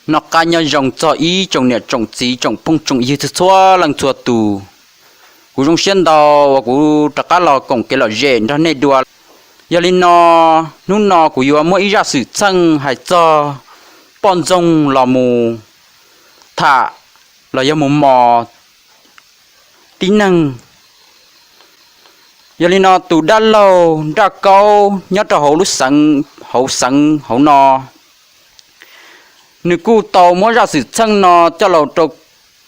Noj qab nyob zoo txog ib tsoom niam tsoom txiv tsoom phooj tsoom ywg txhua txhua leej txhua tus. Kuv zoo siab ntau uas kuv rov qab los koom kev lom zem nrog nej dua. Yog li no, hnub no kuv yuav muab ib zaj xwm txheej hais txog poj ntxoog los mus tham los yog mus mos tib neeg. Yog li no tus dab laug Nraj Kaub nyob rau hauv lub xeev, hauv xeev hauv no, nws kuj tau muab zaj xwm txheej no coj los rau,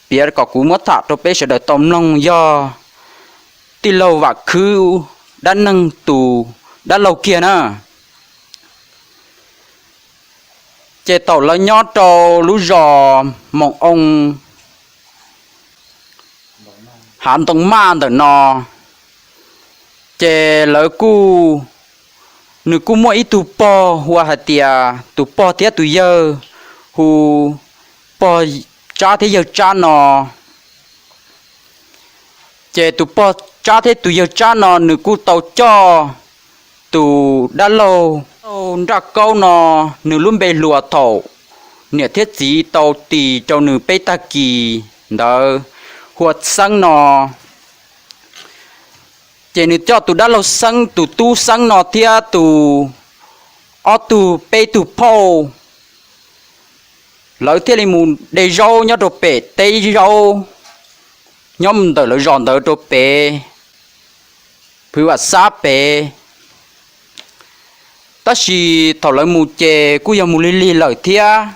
piav kom kuv muab tham rau peb sawv daws tau mloog, yog tij laug Vam Khwb dab neeg tus dab laug kiag na. Ces thaum lawv nyob rau lub zos Moos Oo Hav Ntoo Maj ntawm no, ces lawv kuj, nws kuj muaj ib tug pog hu ua hais tias tus pog thiab tus yawg hu pog Tsab thiab yawg Tsab no. Ces tus pog Tsab thiab tus yawg Tsab no nws kuj tau coj tus dab laug Nraj Kaub no, nws lub npe hluas thaum niam thiab txiv tau tis rau nws peb tag kis ntawd hu ua Xeeb no. Ces nws coj tus dab laug Xeeb, tus tub Xeeb no thiab tus ob tug peb tug phauj, lawv thiaj li mus de zaub nyob rau pem teb zaub, nyob ntawm lawv zos ntawd rau pem, phwv Vam Xab pem. Tab sis thaum lawv mus ces kuj yog mus lig lig lawm thiab.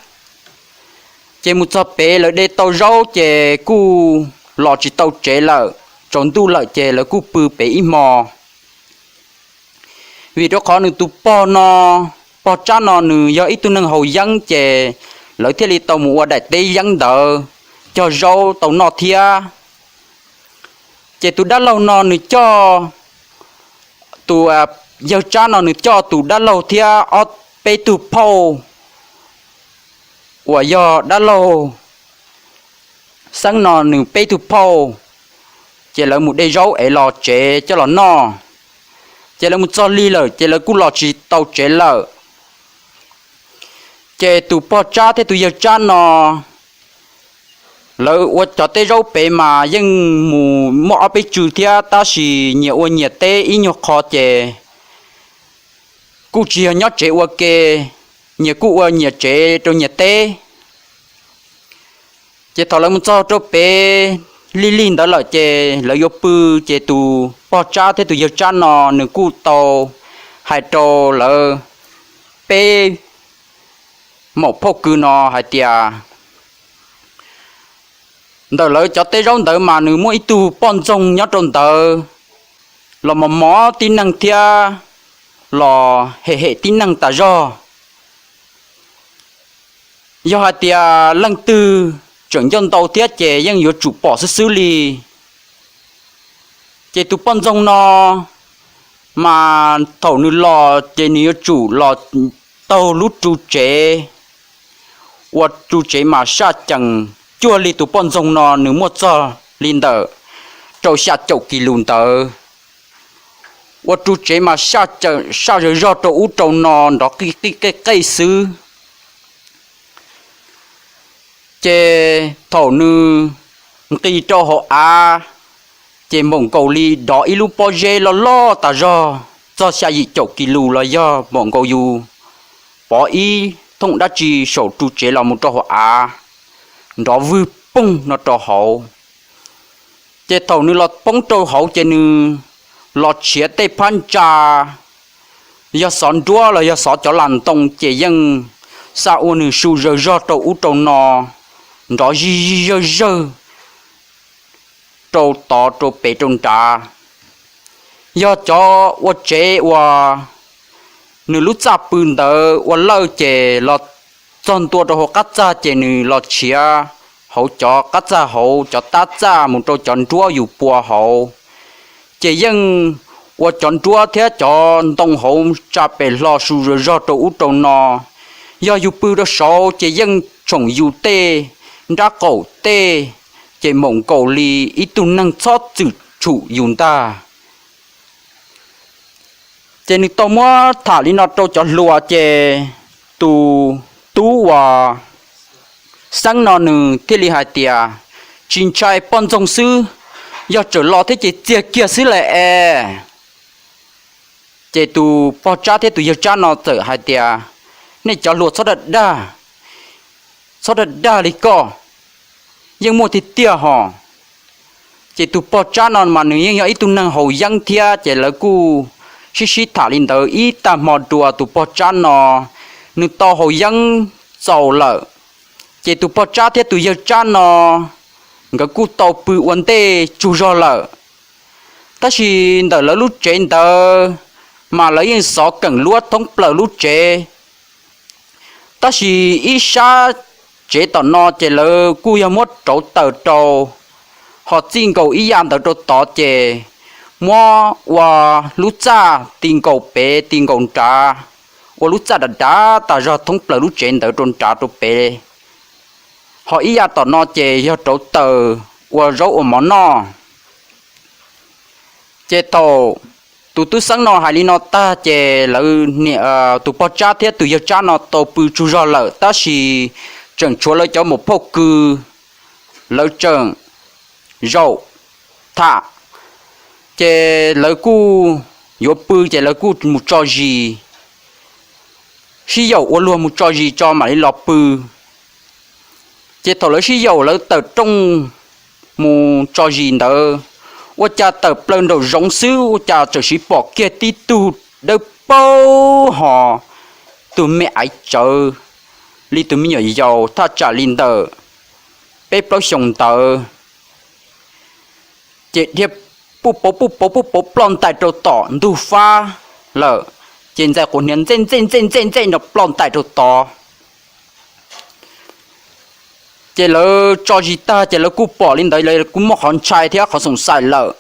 Ces mus txog pem lawv de tau zaub ces kuj los tsis tau tsev lawm, tsaus ntuj lawm ces lawv kuj pw pem ib hmo. Vim rau qhov nws tus pog no, pog Tsab no nws yog ib tug neeg haus yeeb ces lawv thiaj li tau mus ua daim teb yeeb ntawd cog zaub tau noj thiab. Ces tus dab laug no nws coj, tus yawg Tsab no nws coj tus dab laug thiab ob peb tug phauj uas yog dab laug Xeeb no nws peb tug phauj, ces lawv mus de zaub es los tsev coj los noj. Ces lawv mus txog lig lawm ces lawv kuj los tsis tau tsev lawm. Ces tus pog Tsab thiab tus yawg Tsab no, lawv ua cov teb zaub pem mas yeej mus muaj ob peb tsw thiab, tab sis nyias ua nyias teb ib nyuag qho ces kuj tsis yog nyob tsev ua ke, nyias kuj ua nyias tsev rau nyias teb. Ces thaum lawv mus txog rau pem lig lig ntawd lawm ces lawv yuav pw, ces tus pog Tsab thiab tus yawg Tsab no nws kuj tau hais rau lawv peb maum phauj kws no hais tias, ntawm lawv cov teb zaub ntawd mas nws muaj ib tug poj ntxoog nyob rau ntawd los mos mos tib neeg thiab los hem hem tib neeg tas zog. Yog hais tias leej twg tseem ncauj ntau thiab ces yeej yuav tsum pom xwb xwb li. Ces tus poj ntxoog no mas thaum nws los ces nws yuav tsum los taug lub ru tsev, ua ru tsev mas saj ceem cuag li tus poj ntxoog no nws muaj txog li ntawm rau xya caum kis lus ntawd. Ua ru tsev mas saj ceem saj zawg zog rau ub rau no nrov qij qij qej qej xwb. Ces thaum nws nqis rau hauv av, ces npaum nkaus li dov ib lub pob zeb loj loj tas zog txog xya yim caum kis lus los yog npaum nkaus yus pov ib thooj dab tsi saum ru tsev los mus rau hauv av, nrov vwg poog no rau hauv. Ces thaum nws los poob rau hauv ces nws los tshiav tej phab ntsa, yog xov nruab los yog xov cov las ntoo ces yeej xa ua nws su zawg zog rau ub rau no, nrov zij zij zawg zawg rau tod rau pem rau nrad. Yog cov ua tsev uas nws lub txaj pw ntawd ua lawj ces los txog ntua rau hauv qab txag ces nws los tshiav hauv cov qab txag hauv cov tab txaj mus rau cov nruab yus pua hauv, ces yeej ua cov nruab thiab cov ntoo hauv tsa pem hlo su zawg zog rau ub rau no. Yog yus pw rau saud ces yeej tshoom yus tej nrab qaum tej, ces npaum nkaus li ib tug neeg txhob txwm tshum yus ntag. Ces nws tau muab tham li no rau cov hluas ces tus tub uas Xeeb no nws thiaj li hais tias, tsis ntshai, poj ntxoog xwb, yog txawm los thiab ces txiag kiag xwb las es. Ces tus pog Tsab thiab tus yawg Tsab no txawm hais tias, nej cov hluas txhob dag dag, txhob dag dag li koj, yeej muaj tiag tiag hos. Ces tus pog Tsab no mas nws yeej yog ib tug neeg haus yeeb thiab, ces lawv kuj sib sib tham li ntawd ib tag hmo dua tus pog Tsab no nws tau haus yeeb txaus lawm. Ces tus pog Tsab thiab tus yawg Tsab no nkawd kuj tau pw ua ntej tsaug zog lawm. Tab sis ntawm lawv lub tsev ntawd mas lawv yeej xov keem luab thoob plaws lub tsev. Tab sis ib sab tsev tom no ces lawv kuj yog muab rauv taws rau, ho txij nkaus ib yam ntawd rau tod ces muab ua lub txaj ti nkaus pem ti nkaus nrad, ua lub txaj dav dav tas zog thoob plaws lub tsev ntawd rau nrad rau pem, ho ib yam tom no ces yog rauv taws ua zaub ua mov noj. Ces thaum tus tub Xeeb no hais li no tag ces lawv, tus pog Tsab thiab tus yawg Tsab no tau pw tsaug zog lawm, tab sis tseem tshuav lawv cov maum phauj kws, lawv tseem zaum tham. Ces lawv kuj yuav pw ces lawv kuj mus tso zis, sib yaum ua luag mus tso zis tso mam li los pw. Ces thaum lawv sib yaum lawv tawm rooj mus tso zis ntawd, ua cas tawm plaws nraum zoov xwb ua cas txawm siv pom kiag tib tug dawb paug ho tus me aiv tsawv li tus me nyuam yaus thaj tsam li ntawm peb plaub xyoos ntawd, ces dhia puj pauv puj pauv puj pauv ploj ntais rau tom ntug fab lawm, ces ntxais quav hniav ntxej ntxej ntxej ntxej ntxej nrov ploj ntais rau tod. Ces lawv tso zis tag ces lawv kuj pom li ntawd lawv kuj muaj qhov ntshai thiab qhov xoom xaim lawm.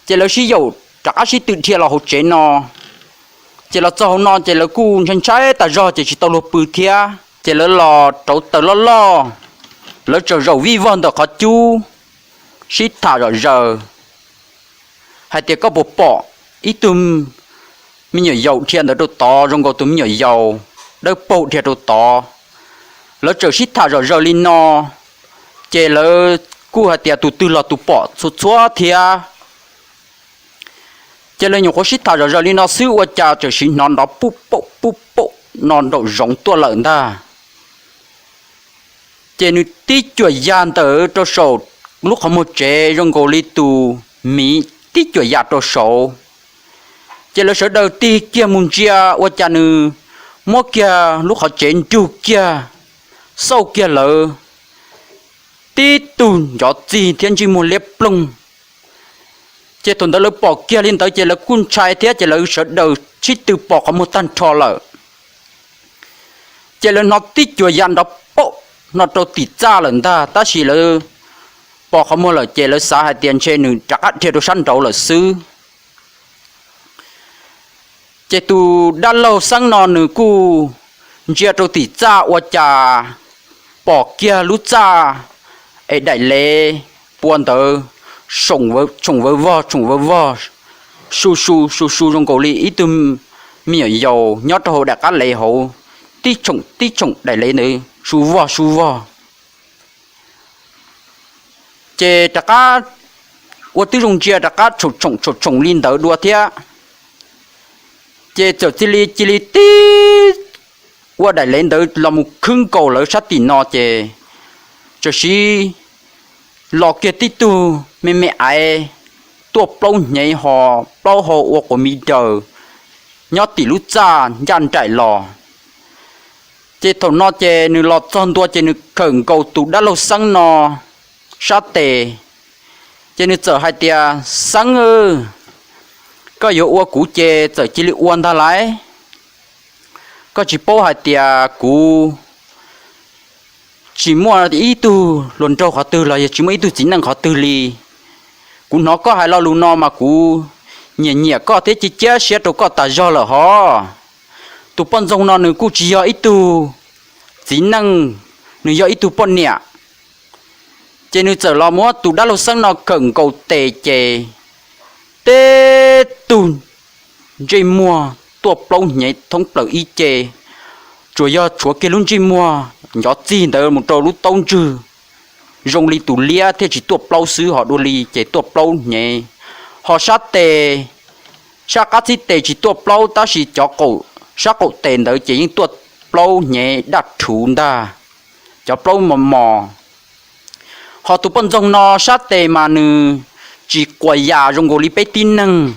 Ces lawv sib yaum rov qab sib tw dhia los hauv tsev no. Ces los txog hauv no ces lawv kuj ntshai ntshai tas zog ces tsis tau luag pw thiab ces lawv los rauv taws loj loj, lawv tsaws zaum vij vog ntawm qhov cub, sib tham zom zaws hais tias koj puas pom ib tug me nyuam yaus dhia ntawd rau tod zoo nkaus tus me nyuam yaus dawb paug dhia rau tod. Lawv tsaws sib tham zom zaws li no, ces lawv kuj hais tias tus twg los tus pom txhua txhua thiab. Ces lawv nyuam qhuav sib tham zom zaws li no xwb ua cas txawm sim hnov nrov puj pauj puj pauj no nraum zoov tuaj lawm ntag. Ces nws tib cuam ya ntawm rau saum lub qhov muag tsev zoo nkaus li tus miv tib cuam ya rau saud. Ces lawv sawv daws tig kiag mus ntsia ua cas nws muab kiag lub qhov tsev nrug kiag, xauj kiag lawv tib tug ncov txig thiab ntsej muag liab ploog. Ces thaum ntawd lawv pom kiag li ntawd ces lawv kuj ntshai thiab ces lawv sawv daws sib tw pos qhov muag tag nrho lawm. Ces lawv hnov tib cuam ya nrov pauj no rau tim txaj lawm ntag, tab sis lawv pos qhov muag lawm ces lawv xav hais tias ntshe nws rov qab dhia rau sab nraud lawm xwb. Ces tus dab laug Xeeb no nws kuj ntsia rau tim txaj ua cas pom kiag lub txaj es daim lev pua ntawd tshoom vawv vog tshoom vawv vog, su su su su zoo nkaus li ib tug me nyuam yaus nyob rau hauv daim qab lev hauv, tib tshoom tib tshoom daim lev ntawd su vog su vog. Ces rov qab ua tib zoo ntsia rov qab tshoom tshoom tshoom tshoom li ntawd dua thiab. Ces txawm cia li cia li tib ua daim lev ntawd los mus khwb nkaus lawv sab tim no ces txawm siv los kiag tib tug me me aiv tuaj plaub hnyev ho plaub hau ua quas mis daws nyob tim lub txaj ncaj nraim los. Ces thaum no ces nws los txog ntua ces nws khawm nkaus tus dab laug Xeeb no sab tes, ces nws txawm hais tias, Xeeb, koj yuav ua kuv ces txawm cia li ua ntag lauj. Koj tsis paub hais tias kuv tsis muaj ib tug hluas nraug qhov twg los yog tsis muaj ib tug txiv neej qhov twg li. Kuv hnov koj hais lo lus no mas kuv nyiam nyiam koj thiab cia ciab siab rau koj tas zog lawm hov. Tus poj ntxoog no nws kuj tsis yog ib tug txiv neej, nws yog ib tug poj niam. Ces nws txawm los muab tus dab laug Xeeb no khawm nkaus tes ces teb tug ntsej muag tuaj plaub hnyev thoob plaws ib ce, tsuas yog tshuav kiag lub ntsej muag ncov txig ntawd mus rau lub taub ntswg, zoo li tus liab thiaj tsis tuaj plaub xwb, ho dua li ces tuaj plaub hnyev. Ho sab tes, sab qab txib tes tsis tuaj plaub, tab sis cov qaum, sab qaum tes ntawd ces yeej tuaj plaub hnyev daj rhuv ntag, cov plaub mos mos. Ho tus poj ntxoog no sab tes mas nws tsis quas yas zoo nkaus li peb tib neeg,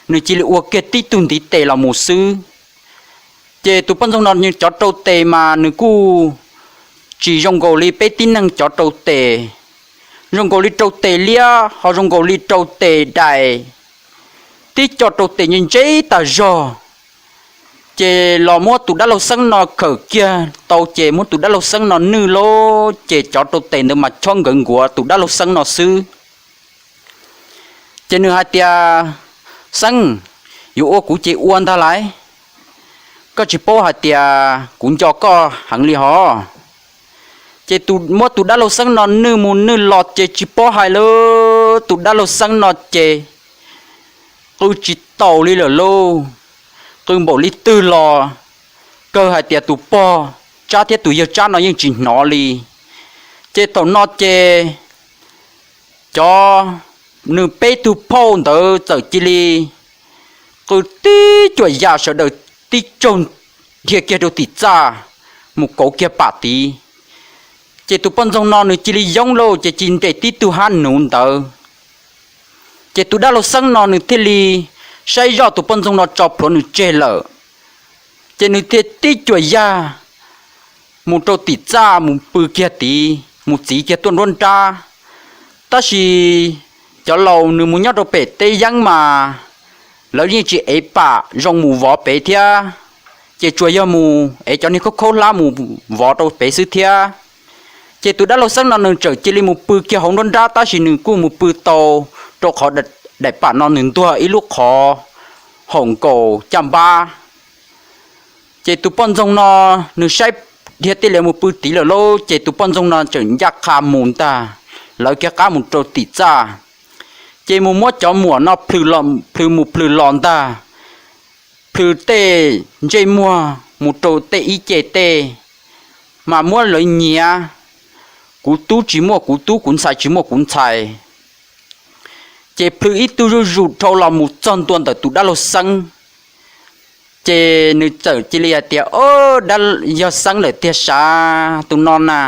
nws cia li ua kiag tib tug ntiv tes los mus xwb. Ces tus poj ntxoog no cov rau tes mas nws kuj tsis zoo nkaus li peb tib neeg cov rau tes, zoo nkaus li rau tes liab ho zoo nkaus li rau tes dais, tib co rau tes ntse ntse tas zog. Ces los muab tus dab laug xeeb no khawm kiag tau ces muab tus dab laug xeeb no nwj lauj, ces cov rau tes ntawd mas chob nkawd nkuav tus dab laug xeeb no xwb. Ces nws hais tias, Xeeb, yuav ua kuv ces ua ntag lauj, koj tsis paub hais tias kuv nco koj heev li hos. Ces muab tus dab laug xeeb no nwj mus nwj los ces tsis paub hais li, tus dab laug xeeb no ces qw tsis taus li lawm lauj, qw npaum li twg los kawg hais tias tus pog tsab thiab tus yawg tsab no yeej tsis hnov li. Ces thaum no ces cov, nws peb tug phauj ntawd txawm cia li qw tib cuam yam sawv daws tib tsaug dhia kiag rau tim txaj mus kauv kiag pam tid. Ces tus poj ntxoog no nws cia li yoob lauj, ces cia li nres tib tug hab nuv ntawd. Ces tus dab laug xeeb no nws thiaj li saib zoj tus poj ntxoog no tso plhuav nws tseg lawm, ces nws thiaj tib cuam yam mus rau tim txaj mus pw kiag tid mus txiv kiag tuaj nruab nrab. Tab sis cov laus nws mus nyob rau pem teb yeeb mas lawv yeej tsis ev pam zoo mus vov pem thiab, ces tsuas yog mus ev cov niag khaub khaub hlab mus vov rau pem xwb thiab. Ces tus dab laug xeeb no nws txawm cia li mus pw kiag hauv nruab nrab, tab sis nws kuj mus pw tau rau qhov daim pam no nws ntuag ib lub qhov haum nkaus caj npab. Ces tus poj ntxoog no nws saib dhia tej li mus pw tid lawm lauj, ces tus poj ntxoog no txawm ncaj qha mus ntag, lawv kiag qab mus rau tim txaj. Ces mus muab cov muam no plhws mus plhws los ntag, plhws tej ntsej muag mus rau tej ib ce tej, mas muab lawv nyiav, kuv tub tsis muaj kuv tub, kuv ntxhais tsis muaj kuv ntxhais. Ces plhws ib tug zuj zus dhau los mus txog ntua ntawm tus dab laug xeeb. Ces nws txawm cia li hais tias, Yog xeeb lawm tiag sav tus no na.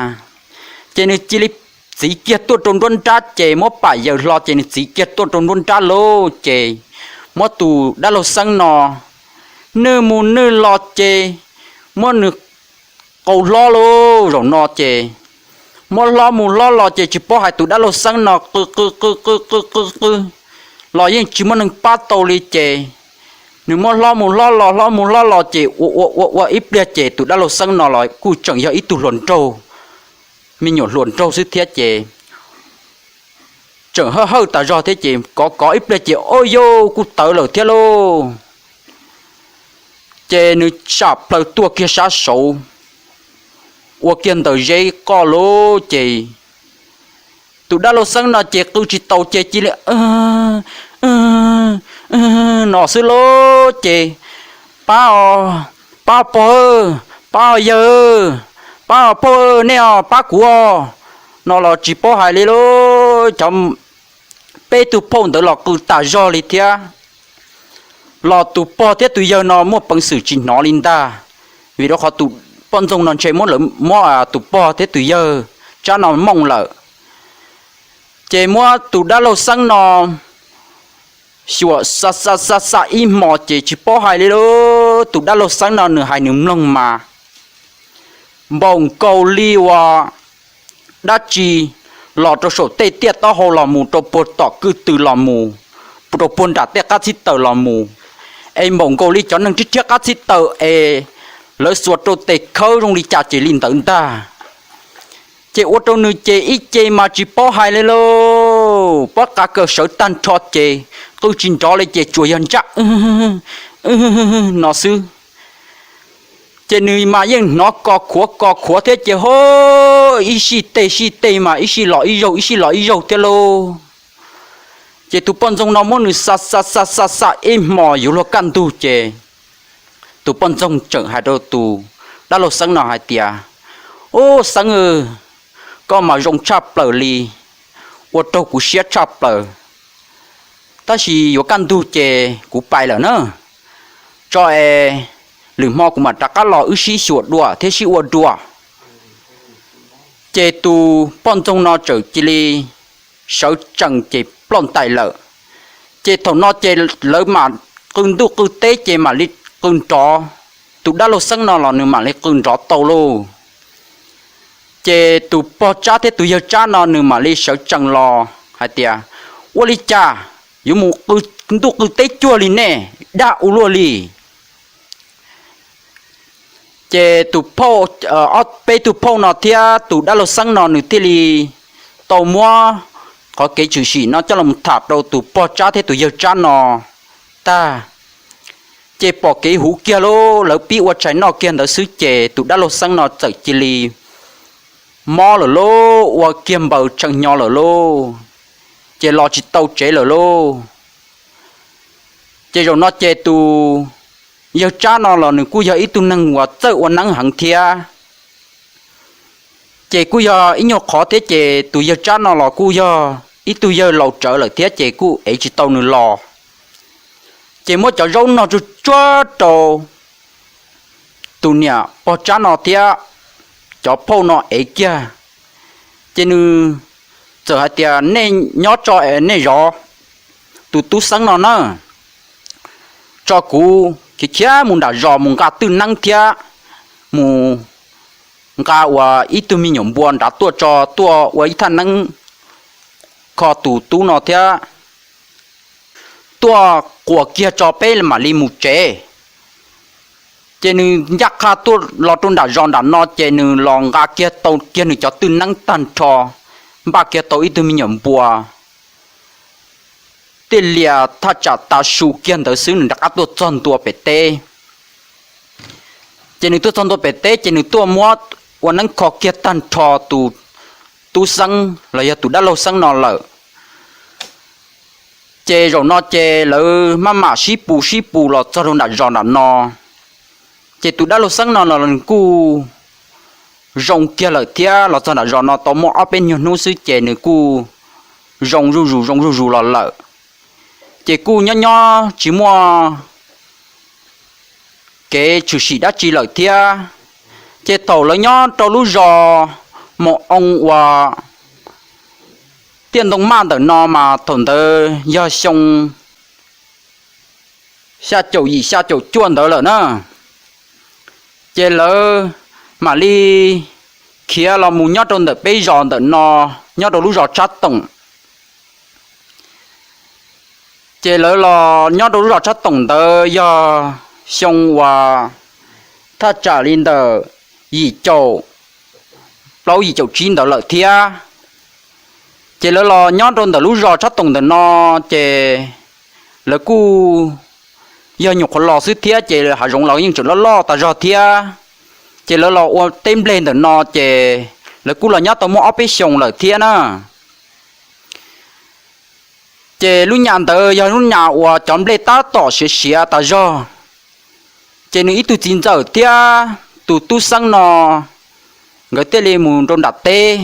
Ces nws cia li txiv kiag tuaj rau nruab nrab, ces muab pam yaws hlo ces nws txiv kiag tuaj rau nruab nrab lauj, ces muab tus dab laug xeeb no nwj mus nwj los ces muab nws qau hlob lauj. Zaum no ces muab hlob mus hlob los ces tsis paub hais tus dab laug xeeb no qw qw qw qw qw qw qw los yeej tsis muaj neeg pab tau li ces nws muab hlob mus hlob los hlob mus hlob los ces ua ua ua ua ib pliag ces tus dab laug xeeb no los kuj tseem yog ib tug hluas nraug, me nyuam hluas nraug xwb thiab ces tseem hawj hawj tas zog thiab ces kov kov ib pliag ces, Au yau, kuj tawv lawm thiab lauj. Ces nws sam plaws tuaj kiag sab saud, ua kiag ntawm zeb qoj lauj ces tus dab laug xeeb no ces qw tsis taus ces cia li no xwb lauj ces, Pab, pab pog, pab yawg, pab phauj, nej os pab kuv os, no los tsis paub hais li lauj. Cov peb tug phauj ntawd los qw tas zog li thiab, los tus pog thiab tus yawg no muaj peev xwm tsis hnov li ntag, vim rau qhov tus poj ntxoog no ntshe muab lawv, muab tus pog thiab tus yawg tsab no mooj lawm. Ces muab tus dab laug xeeb no xyuas xa xa xa xa ib hmos ces tsis paub hais li lauj. Tus dab laug xeeb no nws hais nws mloog mas npaum nkaus li uas dab tsi los rau saum tej tiaj taub hau los mus, rau puag tom kwj tw los mus, rau puag nram tej qab txhib taws los mus, es npaum nkaus li cov neeg rhiab rhiab qab txhib taws es lawv xuas rau tes khawb zoo li cas ces li ntawd ntag. Ces ua rau nws ces ib ce mas tsis paub hais li lauj, pob qa kaws sawv tag nrho ces qw tsis nrov li ces tsuas yog ntsaj no xwb. Ces nws mas yeej hnov kos khuav kos khuav thiab ces ho ib sij teg sij teg mas ib sij los ib zaug ib sij los ib zaug thiab lauj. Ces tus poj ntxoog no muab nws xa xa xa xa xa ib hmos yuav luag kaj ntug ces tus poj ntxoog tseem hais rau tus dab laug Xeeb no hais tias, Ub Xeeb, koj mas zoo tshaj plaws li, ua raug kuv siab tshaj plaws. Tab sis yuav kaj ntug ces kuv pais lawm na, tso es lwm hmo kuv mam rov qab los wb sib xyuas dua thiab sib ua dua. Ces tus poj ntxoog no txawm cia li sawv tsees ces ploj ntais lawm. Ces thaum no ces lawv mam qw ntuj qw teb ces mam li qw nrov, tus dab laug Xeeb no los nws mam li qw nrov tau lauj. Ces tus pog Tsab thiab tus yawg Tsab no nws mam li sawv tsees los hais tias, Ua li cas yuav mus qw ntuj qw teb cuag li nej, dag ua luaj li. Ces tus phauj, ob peb tug phauj no thiab tus dab laug Xeeb no nws thiaj li tau muab qhov kev tshwm sim no coj los tham rau tus pog Tsab thiab tus yawg Tsab no tag. Ces pom kev huv kiag lauj, lawv pib ua tshais noj kiag ntawd xwb ces tus dab laug Xeeb no txawm cia li mob lawm lauj, ua kiag npaws tshee hnyo lawm lauj, ces los tsis tau tsev lawm lauj. Ces zaum no ces tus yawg Tsab no los nws kuj yog ib tug neeg uas txawj ua neeb heev thiab. Ces kuj yog ib nyuag qhov thiab ces tus yawg Tsab no los kuj yog ib tug yawg laus tsawv lawm thiab ces kuj ev tsis tau nws los. Ces muab cov zaub no tsuag tsuag rau tus niam pog Tsab no thiab cov phauj no ev kiag. Ces nws txawm hais tias, Nej nyob tso es nej zov tus tub Xeeb no na, tso kuv khiav khiav mus nram zos mus nqa twj neeb thiab mus nqa ua ib tug me nyuam npua nrad tuaj tso, tuaj ua ib thaj neeb kho tus tub no thiab tuaj quas kiag tso peb mam li mus tsev. Ces nws ncaj qha tuaj los rau nram zos nram no ces nws los nqa kiag tau kiag nws cov twj neeb tag nrho, npaj kiag tau ib tug me nyuam npua, tej lias thaj tsam tas su kiag ntawd xwb nws rov qab tuaj txog ntua pem teb. Ces nws tuaj txog ntua pem teb ces nws tuaj muab ua neeb kho kiag tag nrho tus tub Xeeb los yog tus dab laug Xeeb no lawm. Ces zaum no ces lawv maj mam sib pus sib pus los txog rau nram zos nram no. Ces tus dab laug Xeeb no los nws kuj zoo kiag lawm thiab, los txog nram zos no tau muaj ob peb nyuag hnub xwb ces nws kuj zoo zuj zus zoo zuj zus los lawm. Ces kuj nyob nyob tsis muaj kev tshwm sim dab tsi lawm thiab. Ces thaum lawv nyob rau lub zos Mus Oo uas Tiaj Ntoo Maj ntawm no mas thaum ntawd yog xyoo xya caum yim xya caum cuaj ntawd lawm na. Ces lawv mam li khiav los mus nyob rau ntawm peb zos ntawm no, nyob rau lub zos Tshab Toom. Ces lawv los nyob rau lub zos Tshab Toom ntawd yog xyoo uas thaj tsam li ntawm yim caum plaub yim caum tsib ntawd lawm thiab. Ces lawv los nyob rau ntawm lub zos Tshab Toom ntawm no, ces lawv kuj yog nyuam qhuav los xwb thiab ces hav zoov los yeej tseem loj loj tas zog thiab. Ces lawv los ua teb nplej ntawm no ces lawv kuj los nyob tau muaj ob peb xyoos lawm thiab na. Ces lub nyam ntawd yog lub nyam uas cov nplej tab tom siav siav tas zog. Ces nws ib tug txiv ntxawm thiab tus tub Xeeb no nkawd thiaj li mus rau nram teb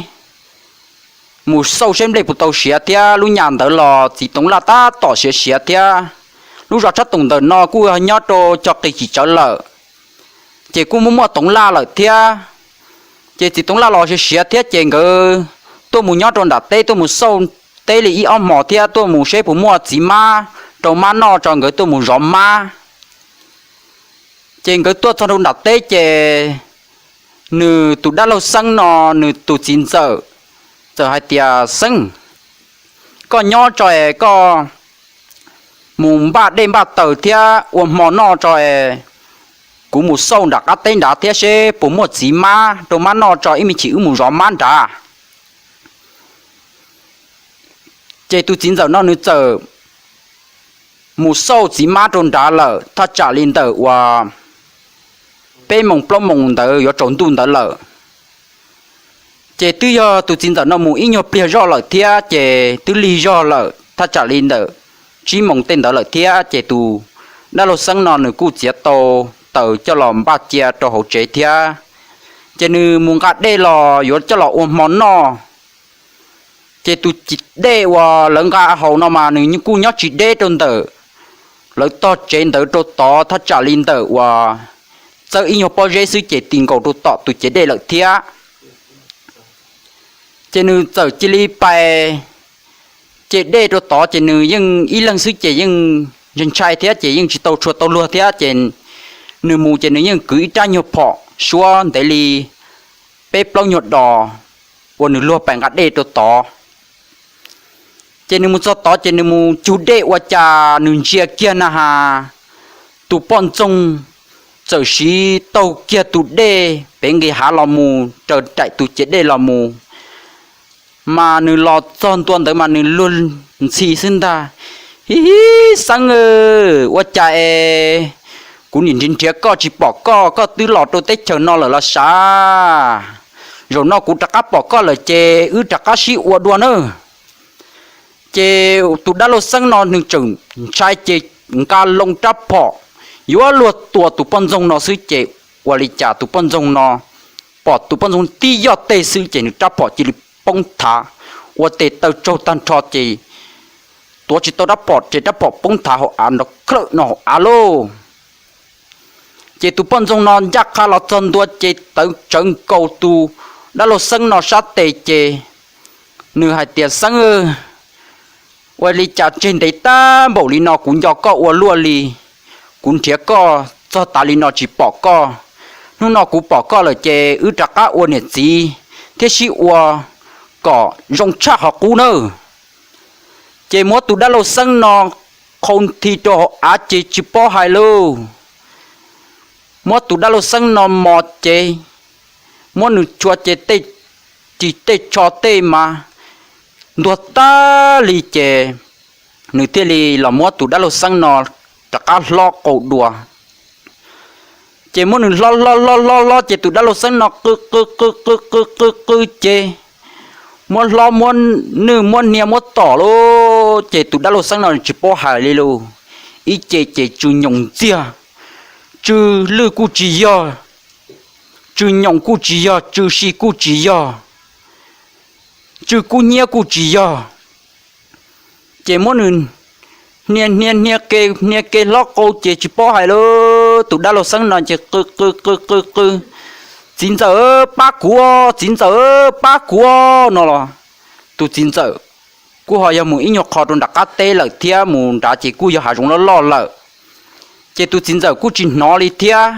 mus xauj seb nplej puas tau siav thiab. Lub nyam ntawd los txiv toov laj tab tom siav siav thiab. Lub zos Tshab Toom ntawm no kuj nyob rau cov qis tsis tsawv lawm, ces kuj muaj muaj toov laj lawm thiab. Ces txiv toov laj los siav siav thiab ces nkawd tuaj mus nyob rau nram teb, tuaj mus xauj teb li ib ob hmos thiab tuaj mus seb puas muaj txiv mab rau mab noj tso, nkawd tuaj mus zov mab. Ces nkawd tuaj txog rau nram teb ces nws tus dab laug Xeeb no, nws tus txiv ntxawm txawm hais tias, Xeeb, koj nyob tso es koj mus npaj dej npaj taws thiab ua hmo noj tso es kuv mus xauj nram qab teb nrad thiab seb puas muaj txiv mab rau mab noj tso, ib me chim wb mus zov mab nrad. Ces tus txiv ntxawm no nws txawm mus xauj txiv mab rau nrad lawm thaj tsam li ntawm uas peb moos plaub moos ntawd yuav tsaus ntuj ntawd lawm. Ces twb yog tus txiv ntxawm no mus ib nyuag pliag zog lawm thiab ces twb lig zog lawm thaj tsam li ntawm tsib moos tej ntawd lawm thiab ces tus dab laug Xeeb no nws kuj txiav tau taws coj los npaj cia rau hauv tsev thiab. Ces nws mus nqa dej los yuav coj los ua hmo noj. Ces tus dej uas lawv nqa haus no mas nws kuj nyob tsis deb rau ntawm lawv tog tsev ntawd rau tod, thaj tsam li ntawm uas txawb ib nyuag pob zeb xwb ces ti nkaus rau tom tus cev dej lawm thiab. Ces nws txawm cia li pais ce dej rau tod, ces nws yeej ib leeg xwb ces yeej ntshai ntshai thiab ces yeej tsis tau tshua tau luag thiab ces nws mus ces nws yeej kwv ib rab nyuag phom suab ntev li peb plaub nyuag dos uas nws luag pais nqa dej rau tod. Ces nws mus txog tod ces nws mus cug dej ua cas nws ntsia kiag na has, tus poj ntxoog txawm siv taug kiag tus dej pem nqis hav los mus raws daim tus cev dej los mus. Mas nws los txog ntua ntawd mas nws luag ntxhi xwb ntag. Hi hi, Xeeb, ua cas es kuv nim nrhiav nrhiav koj tsis pom koj, koj twb los rau teb chaws no lawm los sav? Zaum no kuv rov qab pom koj lawm ces wb rov qab sib ua dua nawb. Ces tus dab laug Xeeb no nws tseem ntshai ces nqa loo rab phom yuav luag tua tus poj ntxoog no xwb ces ua li cas tus poj ntxoog no pom tus poj ntxoog tib yoj teg xwb ces nws rab phom cia li poob thav ua tes taw tsaug tag nrho ces tuav tsis tau rab phom ces rab phom poob thav hauv av nrov khaws no hauv av lauj. Ces tus poj ntxoog no ncaj qha los txog ntua ces tawv tsawv nkaus tus dab laug Xeeb no sab tes ces nws hais tias, Xeeb, ua li cas tseg ntev tag npaum li no kuv nco koj ua luaj li, kuv nrhiav koj txog tas li no tsis pom koj. Hnub no kuv pom koj lawm ces wb rov qab ua niam txiv thiab sib ua kom zoo tshaj qhov qub nawb. Ces muab tus dab laug Xeeb no qhau nthi rau hauv av ces tsis paub hais lauj. Muab tus dab laug Xeeb no mos ces muab nws tshua ces tej ris tej tsho tej mas ntuag tag li ces nws thiaj li los muab tus dab laug Xeeb no rov qab hlob qau dua. Ces muab nws hlob hlob hlob hlob hlob ces tus dab laug Xeeb no qw qw qw qw qw qw qw ces muab hlob muab nwj muab hnia muab tom lauj, ces tus dab laug Xeeb no tsis paub hais li lauj. Ib ce ces tsw nyoos ntxiag, tsw lwj kuj tsis yog, tsw nyoos kuj tsis yog, tsw si kuj tsis yog, tsw kub hnyiab kuj tsis yog. Ces muab nws hnia hnia hnia ke hnia ke hlob qau ces tsis paub hais lauj. Tus dab laug Xeeb no ces qw qw qw qw qw, Txiv ntxawm, pab kuv, txiv ntxawm, pab kuv no los tus txiv ntxawm kuj ho yog mus ib nyuag qho rau nram qab teb lawm thiab, mus nrad ces kuj yog hav zoov loj loj lawm. Ces tus txiv ntxawm kuj tsis hnov li thiab.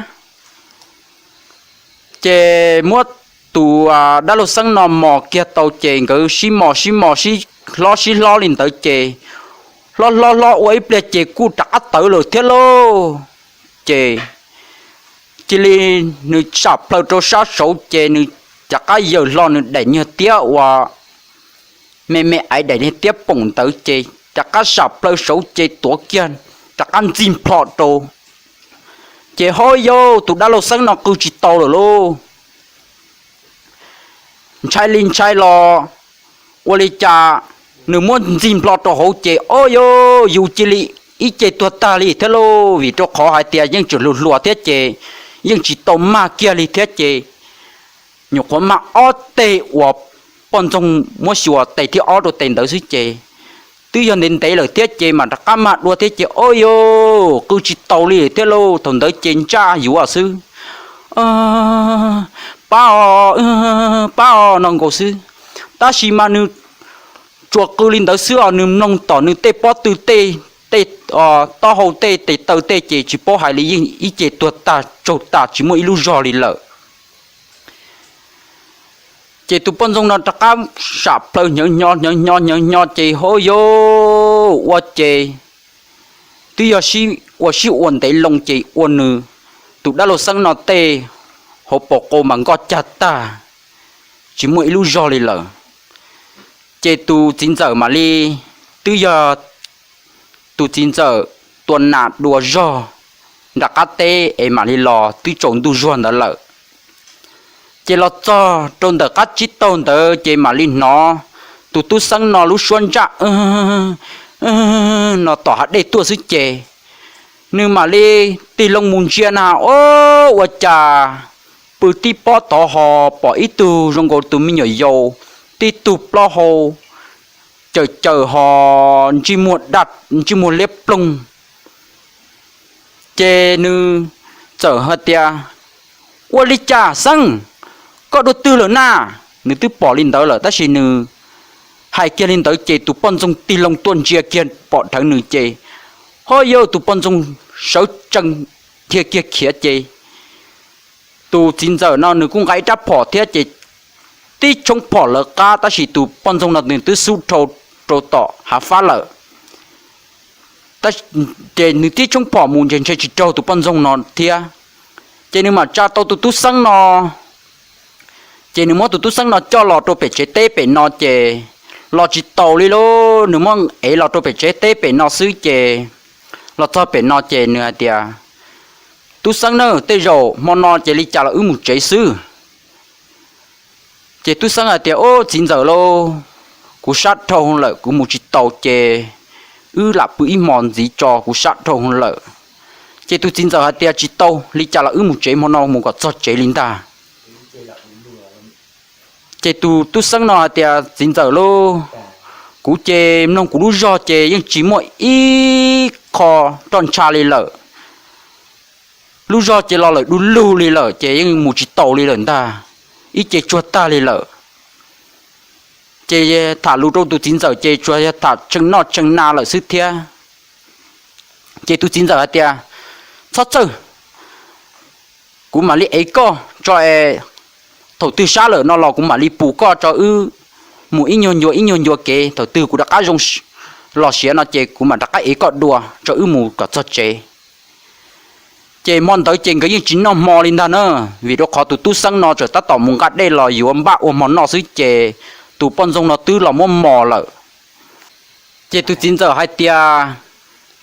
Ces muab tus dab laug Xeeb no mos kiag tau ces nkawd sib mos sib mos sib hlob sib hlob li ntawd ces hlob hlob hlob ua ib pliag ces kuj rov qab tawv lawm thiab lauj. Ces cia li nws sam plaws rau sab saud ces nws rov qab yaws hlo nws daim niag tiab uas me me aiv daim niag tiab poom ntawd ces rov qab sam plaws saud ces tuav kiag rov qab ntxig nplho rau. Ces ho yog tus dab laug Xeeb no qw tsis tau lawm lauj. Ntshai li ntshai los ua li cas nws muab ntxig nplho rau hauv ces o yog yus cia li ib ce tuag tag li thiab lauj, vim rau qhov hais tias yeej tseem hluas hluas thiab ces yeej tsis tau mag kiag li thiab ces nyuam qhuav mag ob teg uas poj ntxoog muab xyuas tes thib ob rau tes ntawd xwb ces twb yog ntev ntev lawm thiab ces mam rov qab mag dua thiab ces o yog qw tsis tau li thiab lauj. Thaum ntawd ces ntsaj yuav xwb, pab o, pab o no nkaus xwb. Tab sis mas nws tsuas qw li ntawd xwb os, nws mloog tom nws tej pob tw tej, tej taub hau tej tes taw tej ces tsis paub hais li, yeej ib ce tuag tag tsaug tag tsis muaj ib lub zog li lawm. Ces tus poj ntxoog no rov qab sam plaws hnyav hnyo hnyav hnyo hnyav hnyo ces ho yog ua ces twb yog ua sib ua ntev loo ces ua nws tus dab laug Xeeb no tej hauv paus qau mas nkoj cag tag tsis muaj ib lub zog li lawm. Ces tus txiv ntxawm mam li, twb yog tus txiv ntxawm tua nas dua zog nram qab teb es mam li los twb tsaus ntuj zuag ntawd lawm. Ces los txog rau ntawm qab tsib taug ntawd ces mam li hnov tus tub Xeeb no lub suab ntsaj no tom hav dej tuaj xwb ces Nws mam li tig loo mus ntsia na, o, ua cas pw tib pob tod ho pom ib tug zoo nkaus tus me nyuam yaus, tib tug plaub hau cawm cawm ho ntsej muag liab ploog. Ces nws txawm hais tias, ua li cas Xeeb, koj dua twg lawm na? Nws twb pom li ntawd lawm tab sis nws hais kiag li ntawd ces tus poj ntxoog tig loo tuaj ntsia kiag pom dhawv nws ces, ho yog tus poj ntxoog sawv tsees dhia kiag khiav ces tus txiv ntxawm no nws kuj nqa ib rab phom thiab ces tib tshoob phom lawv qab tab sis tus poj ntxoog no nws twb xub dhau rau tom hav fab lawm. Ces nws tib tshoob phom mus ntshe ntshe tsis raug tus poj ntxoog no thiab. Ces nws mam tsa tau tus tub xeeb no. Ces nws muab tus tub xeeb no coj los rau pem tsev teb pem no ces los tsis taus li lauj, nws muab ev los rau pem tsev teb pem no xwb ces los txog pem no ces nws hais tias, tub xeeb na, tej zaum hmo no ces li cas los wb mus tsev xwb. Ces tub xeeb hais tias, o, txiv ntxawm lauj, kuv sab dhau lawm kuv mus tsis taus ces wb lam pw ib hmo ntxiv tso, kuv sab dhau lawm. Ces tus txiv ntxawm hais tias, tsis tau, li cas los wb mus tsev hmo no mus kom txog tsev li ntag. Ces tus tub xeeb no hais tias, txiv ntxawm lauj, kuv ces mloog kuv lub zog ces yeej tsis muaj ib qho roj ntsha li lawm. Lub zog ces los lawm du lug li lawm ces yeej mus tsis taus li lawm ntag, ib ce tsuag tag li lawm. Ces tham lus rau tus txiv ntxawm ces tsuas yog tham tshee noj tshee na lawm xwb thiab. Ces tus txiv ntxawm hais tias, txhob txhawj, kuv mam li ev koj tso es thaum twg sab lawm no los kuv mam li pus koj tso wb mus ib nyuag ncua ib nyuag ncua kev, thaum twg kuv rov qab zoo los siav no ces kuv mam rov qab ev koj dua tso wb mus kom txog tsev. Ces hmo ntawd ces nkawd yeej tsis noj hmo li ntag na, vim rau qhov tus tub xeeb no txawm tab tom mus nqa dej los yuav npaj ua hmo noj xwb ces tus poj ntxoog no twb los muab mos lawm. Ces tus txiv ntxawm hais tias,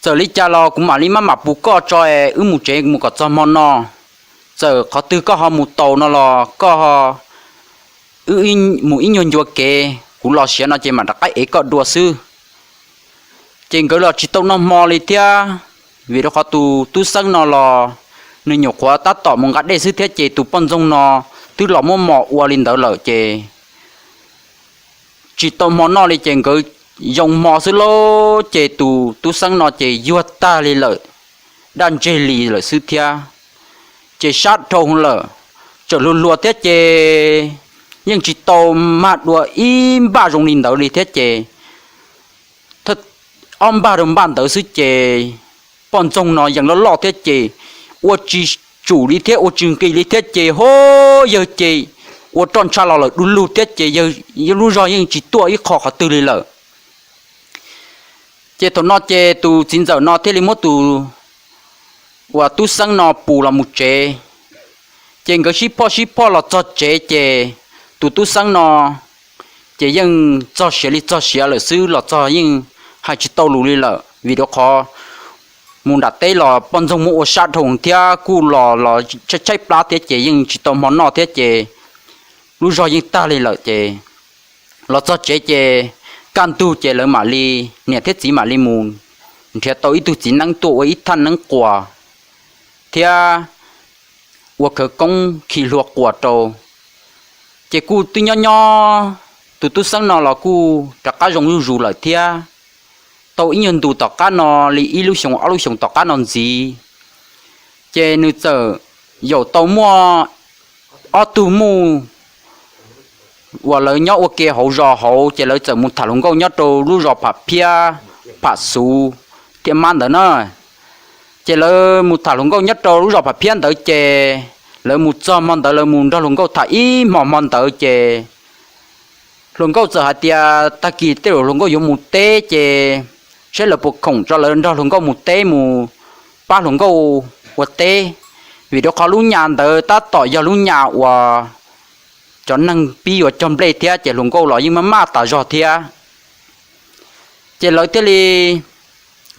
txawm li cas los kuv mam li maj mam pus koj tso es wb mus tsev mus kom txog hmo no. Txawm qhov twg koj ho mus taus no los koj mus ib nyuag ncua kev, kuv los siav no ces mam rov qab ev koj dua xwb. Ces nkawd los tsis tau noj hmo li thiab, vim rau qhov tus tub xeeb no los nws nyuam qhuav tab tom mus nqa dej xwb thiab ces tus poj ntxoog no twb los muab mos ua li ntawd lawm ces tsis tau hmo noj li ces nkawd yoo hmo xwb lauj, ces tus tub xeeb no ces yuag tag li lawm, daj ntseg li lawm xwb thiab. Ces sab dhau lawm, tseem hluas hluas thiab ces yeej tsis tau mag dua ib npaj zoo li ntawd li thiab ces ob npaj rau npaj ntawd xwb ces poj ntxoog no yeej loj loj thiab ces ua tsis tsum li thiab ua tsis nqis li thiab ces ho yawg ces ua roj ntsha los lawm du lug thiab ces yawg lub zog yeej tsis tuaj ib qho qhov twg li lawm. Ces thaum no ces tus txiv ntxawm no thiaj li muab tus uas tub xeeb no pus los mus tsev. Ces nkawd sib phoj sib phoj los txog tsev ces tus tub xeeb no ces yeej txog siav li txog siav lawm xwb, los txog yeej hais tsis tau lus li lawm, vim rau qhov mus nram teb los poj ntxoog muab ua sab dhau thiab kuj los los tshaib tshaib plab thiab ces yeej tsis tau hmo noj thiab ces lub zog yeej tag li lawm ces los txog tsev ces kaj ntug ces lawv mam li, niam thiab txiv mam li mus nrhiav tau ib tug txiv neeb tuaj ua ib thaj neeb quas thiab ua khawv koob khi hlua quas rau. Ces kuj twb nyob nyob, tus tub xeeb no los kuj rov qab zoo zuj zus lawm thiab. Tau ib nyuag ntus tom qab no li ib lub xyoo ob lub xyoos tom qab no ntxiv, ces nws txawm yaum tau muaj ob tug muj uas lawv nyob ua ke hauv zos hauv, ces lawv txawm mus tham hluas nkauj nyob rau lub zos Pham Phiab, Pham Xuv thiab Mab ntawd na. Ces lawv mus tham hluas nkauj nyob rau lub zos Pham Phiab ntawd, ces lawv mus txog hmo ntawd lawv mus nrog hluas nkauj tham ib hmos hmo ntawd, ces hluas nkauj txawm hais tias tag kis tej zaum hluas nkauj yuav mus teb, ces saib lawv puas khoom tso lawv nrog hluas nkauj mus teb mus pab hluas nkauj ua teb, vim rau qhov lub nyas ntawd tab tom yog lub nyas uas cov neeg pib yuav cog nplej thiab, ces hluas nkauj los yeej maj maj tas zog thiab. Ces lawv thiaj li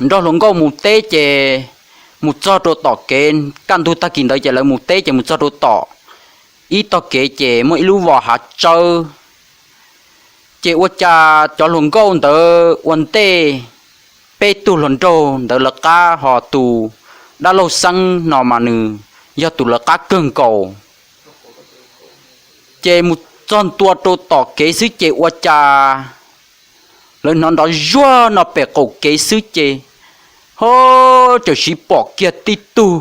nrog hluas nkauj mus teb, ces mus txog rau tom kev, kaj ntug tag kis ntawd ces lawv mus teb, ces mus txog rau tom ib tog kev ces muaj ib lub vos hav tsawb. Ces ua cas cov hluas nkauj ntawd ua ntej, peb tug hluas nraug ntawd lawv qab ho tus dab laug Xeeb no mas nws yog tus lawv qab kawg nkaus. Ces mus txog ntua rau tom kev xwb ces ua cas lawv hnov nrov zuag no pem qaum kev xwb ces ho txawm siv pom kiag tib tug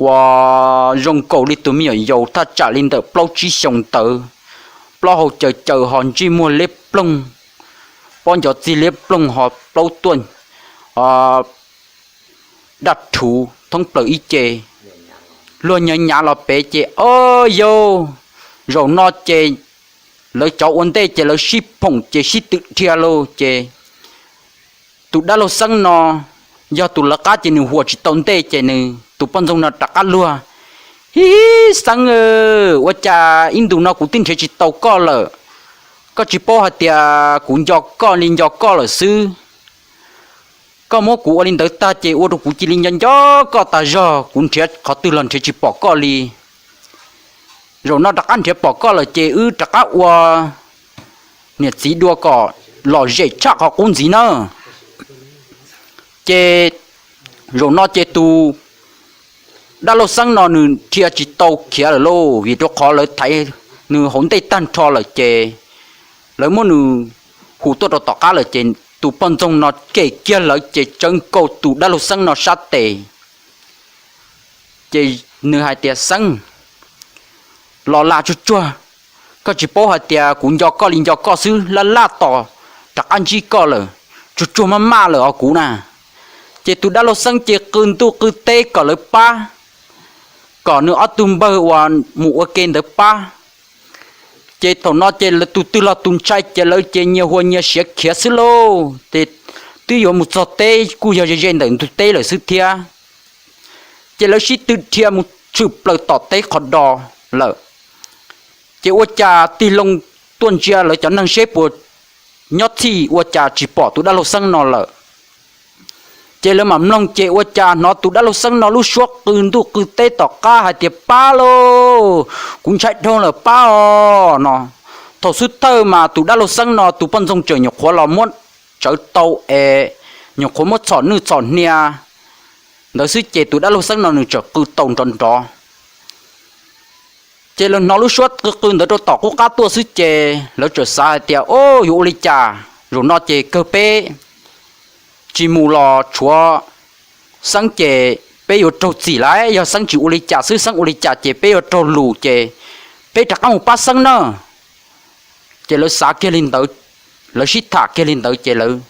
uas zoo nkaus li tus me nyuam yaus thaj tsam li ntawm plaub tsib xyoos ntawd, plaub hau caws caws ho ntsej muag liab ploog, pob ncov txig liab ploog ho plaub tuaj daj rhuv thoob plaws ib ce, luag nyav nyav los pem ces o yau, zaum no ces lawv cov ua ntej ces lawv sib phoom ces sib twm dhia lauj ces tus dab laug Xeeb no yog tus lawv qab ces nws huam tsis tau ntej ces nws tus poj ntxoog no rov qab luag, Hib hib, Xeeb, ua cas ib ntus no kuv twb nrhiav tsis tau koj lawm? Koj tsis paub hais tias kuv nco koj li nco koj lawm xwb. Koj muab kuv ua li ntawd tag ces ua rau kuv cia li nco nco koj tas zog, kuv nrhiav qhov twg los nrhiav tsis pom koj li. Zaum no rov qab nrhiav pom koj lawm ces wb rov qab ua niam txiv dua kom lom zem tshaj qhov qub ntxiv na. Ces zaum no ces tus dab laug Xeeb no nws dhia tsis tau khiav lawm lauj, vim rau qhov lawv thaiv nws hauv ntej tag nrho lawm ces lawv muab nws hu tuaj rau tom qab lawm ces tus poj ntxoog no kem kiag lawv ces tsawv nkaus tus dab laug Xeeb no sab tes. Ces nws hais tias, Xeeb, los lag tsuag tsuag, koj tsis paub hais tias kuv nco koj li nco koj xwb, laj laj tos rov qab ntsib koj lawm, tsuag tsuag maj maj lawm os kuv na. Ces tus dab laug Xeeb ces qw ntuj qw teb kom lawv pab, kom nws ob tug npawg uas mus ua ke ntawd pab. Ces thaum no ces lawv tus twg los tus ntshai ces lawv ces nyias hu nyias siav khiav xwb lauj. Ces twb yuav mus txog teb kuj yog ze ze ntawm ntug teb lawm xwb thiab. Ces lawv sib tw dhia mus tshwm plaws tom teb qhov do lawm. Ces ua cas tig loo tuaj ntsia lawv cov neeg seb puas nyob txhij, ua cas tsis pom tus dab laug Xeeb no lawm. Ces lawv mam mloog ces ua cas hnov tus dab laug Xeeb no lub suab qw ntuj qw teb tom qab hais tias, Pab lauj, kuv ntshai dhau lawm pab os no. Thaum xub thawj mas tus dab laug Xeeb no tus poj ntxoog tseem nyuam qhuav los muab tsawv tau es nyuam qhuav muab txhom nwj txhom hnia ntawd xwb ces tus dab laug Xeeb no nws tseem qw tau nrov nrov. Ces lawv hnov lub suab qw qw ntawd rau tom qub qab tuaj xwb ces lawv txawm xav hais tias, O, yuav ua li cas? Zaum no ces kawg peb tsis mus los tshuav Xeeb ces peb yuav raug txim lawm. Yog Xeeb tsis ua li cas xwb, Xeeb ua li cas ces peb yuav raug lus ces peb rov qab mus pab Xeeb na. Ces lawv xav kiag li ntawd, lawv sib tham kiag li ntawd ces lawv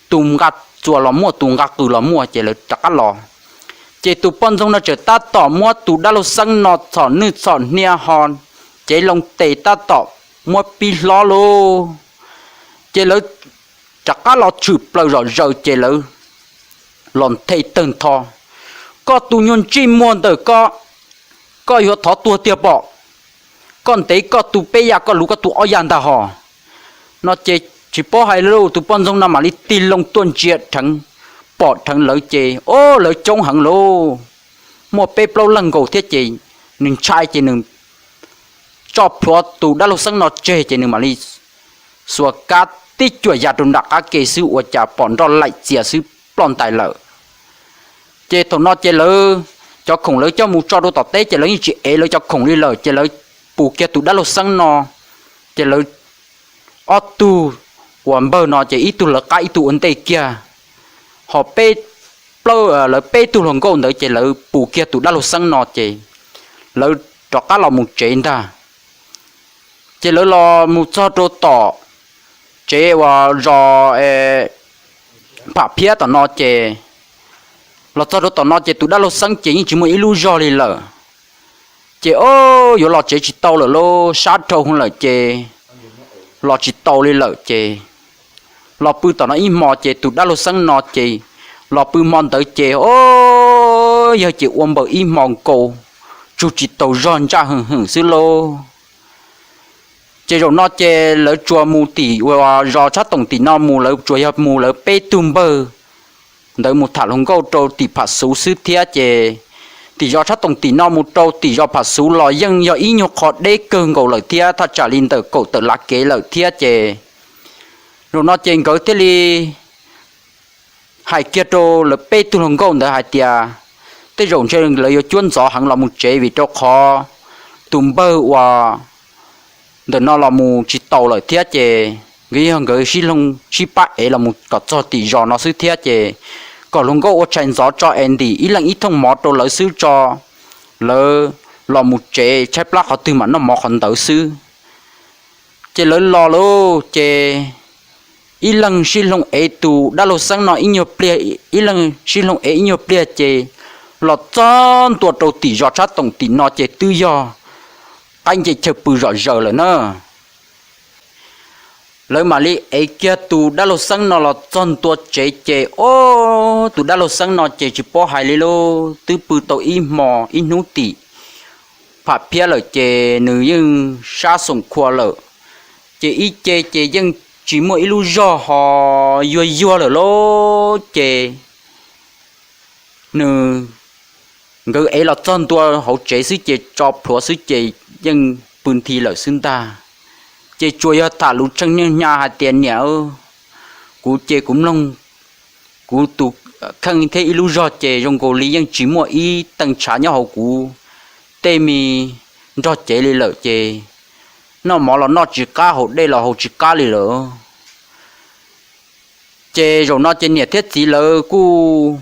tus nqa txuas los muaj, tus nqa qws los muaj ces lawv rov qab los. Ces tus poj ntxoog no tseem tab tom muab tus dab laug Xeeb no txhom nwj txhom hnia ho cev loo tes tab tom muab pib hlob lauj. Ces lawv rov qab los tshwm plaws zom zaws ces lawv los nthe tawg ntho, Koj tus nyuag ntsej muag ntawm koj, koj yuav thov tuag tiag pom? Koj ntev koj tu peb yam, koj luv koj tu ob yam ntag hos. No ces tsis paub hais lauj, tus poj ntxoog no mam li tig loo tuaj ntsia dheev, pom dheev lawv ces, O, lawv coob heev lauj, muaj peb plaub leeg nkaus thiab ces nws ntshai ces nws tso plhuav tus dab laug Xeeb no tseg ces nws mam li xuas kab tib cuam ya rau nram qab ke xwb ua cas pom nroj laim txias xwb ploj ntais lawm. Ces thaum no ces lawv cov khoom lawv coj mus tso rau tom teb ces lawv yeej tsis ev lawv cov khoom li lawm ces lawv pus kiag tus dab laug Xeeb no. Ces lawv ob tug uas npawg no ces ib tug lawv qab ib tug ua ntej kiag, ho peb plaub, lawv peb tug hluas nkauj ntawd ces lawv pus kiag tus dab laug Xeeb no ces lawv rov qab los mus tsev ntag. Ces lawv los mus txog rau tom tsev uas zos Pham Phiab tom no ces, los txog rau tom no ces tus dab laug Xeeb ces yeej tsis muaj ib lub zog li lawm. Ces o, yuav los tsev tsis tau lawm lauj, sab dhau lawm ces los tsis tau li lawm ces los pw tom no ib hmo ces tus dab laug Xeeb no ces los pw hmo ntawd ces o, yawg ces ua npaws ib hmo nkaus, tsug tsis taus zog ntsaj hwm hwm xwb lauj. Ces zaum no ces lawv tsuas mus tim zos Tshab Toom tim no mus, lawv tsuas yog mus lawv peb tug npawg ntawd mus tham hluas nkauj rau tim Pham Xuv xwb thiab ces tim zos Tshab Toom tim no mus rau tim zos Pham Xuv los yeej yog ib nyuag qho deb kawg nkaus lawm thiab thaj tsam li ntawm kaum tawm lav kev lawm thiab ces zaum no ces nkawd thiaj li hais kiag rau lawv peb tug hluas nkauj ntawd hais tias, tej zaum ntshe lawv yuav cuab ntxov heev los mus tsev vim rau qhov tus npawg uas ntawm no los mus tsis taus lawm thiab ces nkawd yog nkawd sib loog sib pab ev los mus kom txog tim zos no xwb thiab ces kom luag nkauj ua tshais ntxov tso es ntim ib leeg ib thooj mov rau lawv xwb tso, lawv los mus tsev tshaib plab qhov twg mam noj mov qhov ntawd xwb. Ces lawv los lawm ces ib leeg sib loog ev tus dab laug Xeeb no ib nyuag pliag, ib leeg sib loog ev ib nyuag pliag ces los txog ntua rau tim zos Tshab Toom tim no ces twb yog qaib nce chaw pw zom zaws lawm na. Lawv mam li ev kiag tus dab laug Xeeb no los txog ntua tsev ces, o, tus dab laug Xeeb no ces tsis paub hais li lauj, twb pw tau ib hmo ib hnub tim pham phiab lawm ces nws yeej sab xoom khua lawm. Ces ib ce ces yeej tsis muaj ib lub zog ho yuag yuag lawm lauj ces nws, nkawd ev los txog ntua hauv tsev xwb ces tso plhuav xwb ces yeej pw nthi lawm xwb ntag. Ces tsuas yog tham lus tsheej niaj hnyo hais tias, Niam, kuv ces kuv mloog kuv tus kheej thiab ib lub zog ces zoo nkaus li yeej tsis muaj ib tee ntshav nyob hauv kuv tej me nrog cev li lawm ces noj mov los noj tsis qab, haus dej los haus tsis qab li lawm. Ces zaum no ces niam thiab txiv lawv kuj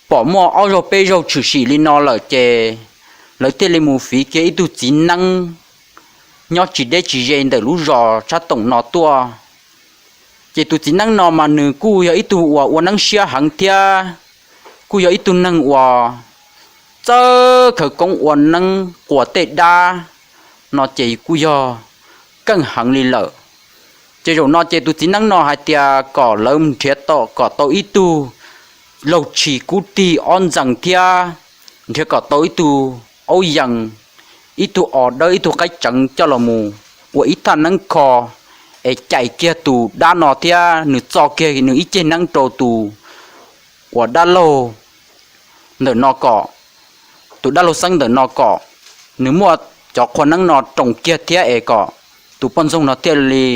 pom muaj ob zaug peb zaug tshwm sim li no lawm ces lawv thiaj li mus fiv kiag ib tug txiv neeb nyob tsis deb tsis ze ntawm lub zos Tshab Toom no tuaj. Ces tus txiv neeb no mas nws kuj yog ib tug uas ua neeb siab heev thiab kuj yog ib tug neeg uas txawj khawv koob ua neeb quas tej dab no ces kuj yog keej heev li lawm. Ces zaum no ces tus txiv neeb no hais tias kom lawv nrhiav kom tau ib tug laug tshis kub tig ob ntxees thiab nrhiav kom tau ib tug aub yees, ib tug os dawb, ib tug qaib tseev coj los mus ua ib thaj neeb kho es cais kiag tus dab no thiab nws txo kiag nws ib ceg neeb rau tus uas dab laug ntawm no kom, tus dab laug Xeeb ntawm no kom nws muaj cov qhua neeb no roos kiag thiab es kom tus poj ntxoog no thiaj li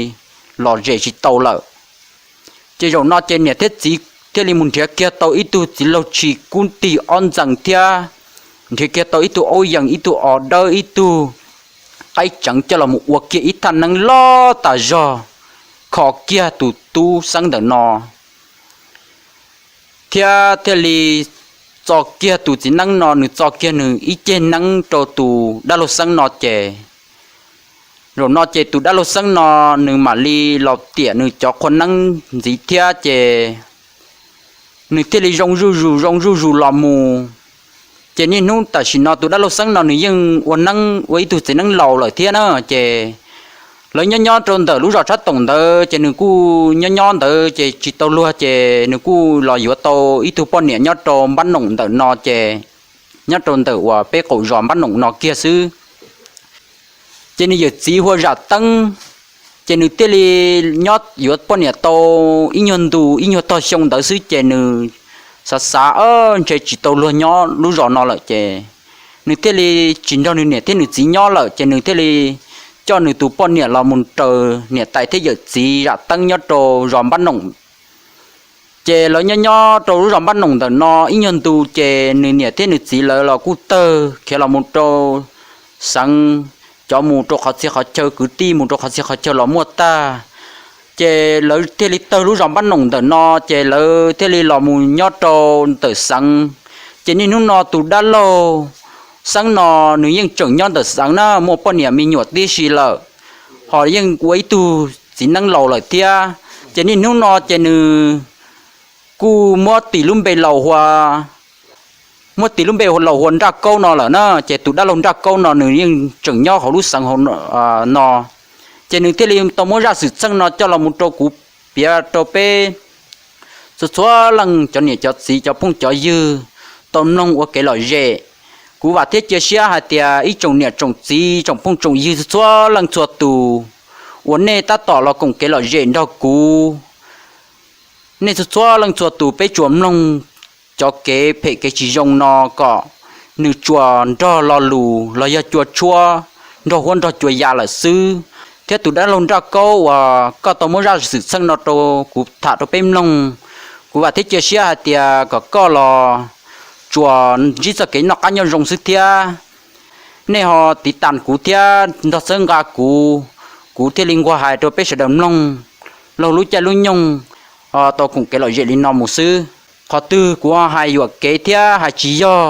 lom zem tsis tau lawm. Ces zaum no ces niam thiab txiv thiaj li mus nrhiav kiag tau ib tug txiv laug tshis kub tig ob ntxees thiab nrhiav kiag tau ib tug aub yees, ib tug os dawb, ib tug qaib tseev coj los mus ua kiag ib thaj neeb loj tas zog kho kiag tus tub Xeeb ntawm no thiab thiaj li txo kiag tus txiv neeb no, nws txo kiag nws ib ceg neeb rau tus dab laug Xeeb no ces zaum no ces tus dab laug Xeeb no nws mam li los tiam nws cov qhua neeb ntxiv thiab ces nws thiaj li zoo zuj zus zoo zuj zus los mus. Ces niaj hnub tam sim no tus dab laug Xeeb no nws yeej ua neeb ua ib tug txiv neeb laus lawm thiab na ces lawv nyob nyob rau ntawm lub zos Tshab Toom ntawd ces nws kuj nyob nyob ntawd ces tsis tau luag ces nws kuj los yuav tau ib tug poj niam nyob rau Npab Noom ntawm no ces nyob rau ntawm uas peb qaum zos Npab Noom no kiag xwb. Ces nws yawm txiv hu ua Zam Teeb, ces nws thiaj li nyob yuav poj niam tau ib nyuag ntu ib nyuag tog xyoo ntawd xwb ces nws xav xav ntshe tsis tau luag nyob lub zos no lawm ces nws thiaj li tsis nrog nws niam thiab nws txiv nyob lawm ces nws thiaj li coj nws tus poj niam los mus raws niam tais thiab yawm txiv Zam Teeb nyob rau zos Npab Noom. Ces lawv nyob nyob rau lub zos Npab Noom ntawm no ib nyuag ntu ces nws niam thiab nws txiv lawv los kuj tawg khiav los mus rau xeev, cov mus rau qhov txhia qhov chaw, kwv tij mus rau qhov txhia qhov chaw los muaj tag. Ces lawv thiaj li tawg lub zos Npab Noom ntawm no ces lawv thiaj li los mus nyob rau ntawm xeev. Ces niaj hnub no tus dab laug Xeeb no nws yeej tseem nyob ntawm xeev na, muaj poj niam me nyuam tib si lawm, ho yeej ua ib tug txiv neeb laus lawm thiab. Ces niaj hnub no ces nws kuj muab tis lub npe laus hu ua, muab tis lub npe laus hu ua Nraj Kaub no lawm na. Ces tus dab laug Nraj Kaub no nws yeej tseem nyob hauv lub xeev no. Ces nws thiaj li tau muab zaj xwm txheej no coj los mus rau kuv piav rau peb txhua txhua leej cov niam cov txiv cov phooj cov ywg tau mloog ua kev lom zem. Kuv vam thiab cia siab hais tias ib tsoom niam tsoom txiv tsoom phooj tsoom ywg txhua txhua leej txhua tus uas nej tab tom los koom kev lom zem nrog kuv, nej txhua txhua leej txhua tus peb tsuas mloog cov kev phem kev tsis zoo no kom nws tsuas nrog lo lus los yog cua tshuab nrog huab nrog cua ya lawm xwb. Thiab tus dab laug Nraj Kaub uas koj tau muab zaj xwm txheej no rau kuv tham rau peb mloog, kuv vam thiab cia siab hais tias kom koj los tsuas ntsib txoj kev noj qab nyob zoo xwb thiab. Nej ho tiv tas kuv thiab nrog txhawb nqa kuv, kuv thiaj li nquag hais rau peb sawv daws mloog laug lub caij lub nyoog tau koom kev lom zem li no mus xwb. Qhov twg kuv hais yuam kev thiab hais tsis yog,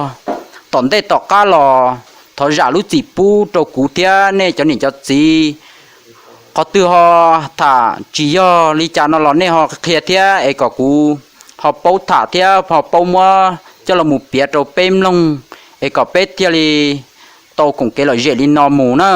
tom ntej tom qab los thov zam lub txim pub rau kuv thiab nej cov niam cov txiv. Qhov twg ho tham tsis yog li cas no los nej ho qhia thiab es kom kuv ho paub tham thiab ho paub muab coj los mus piav rau peb mloog, es kom peb thiaj li tau koom kev lom zem li no mus na.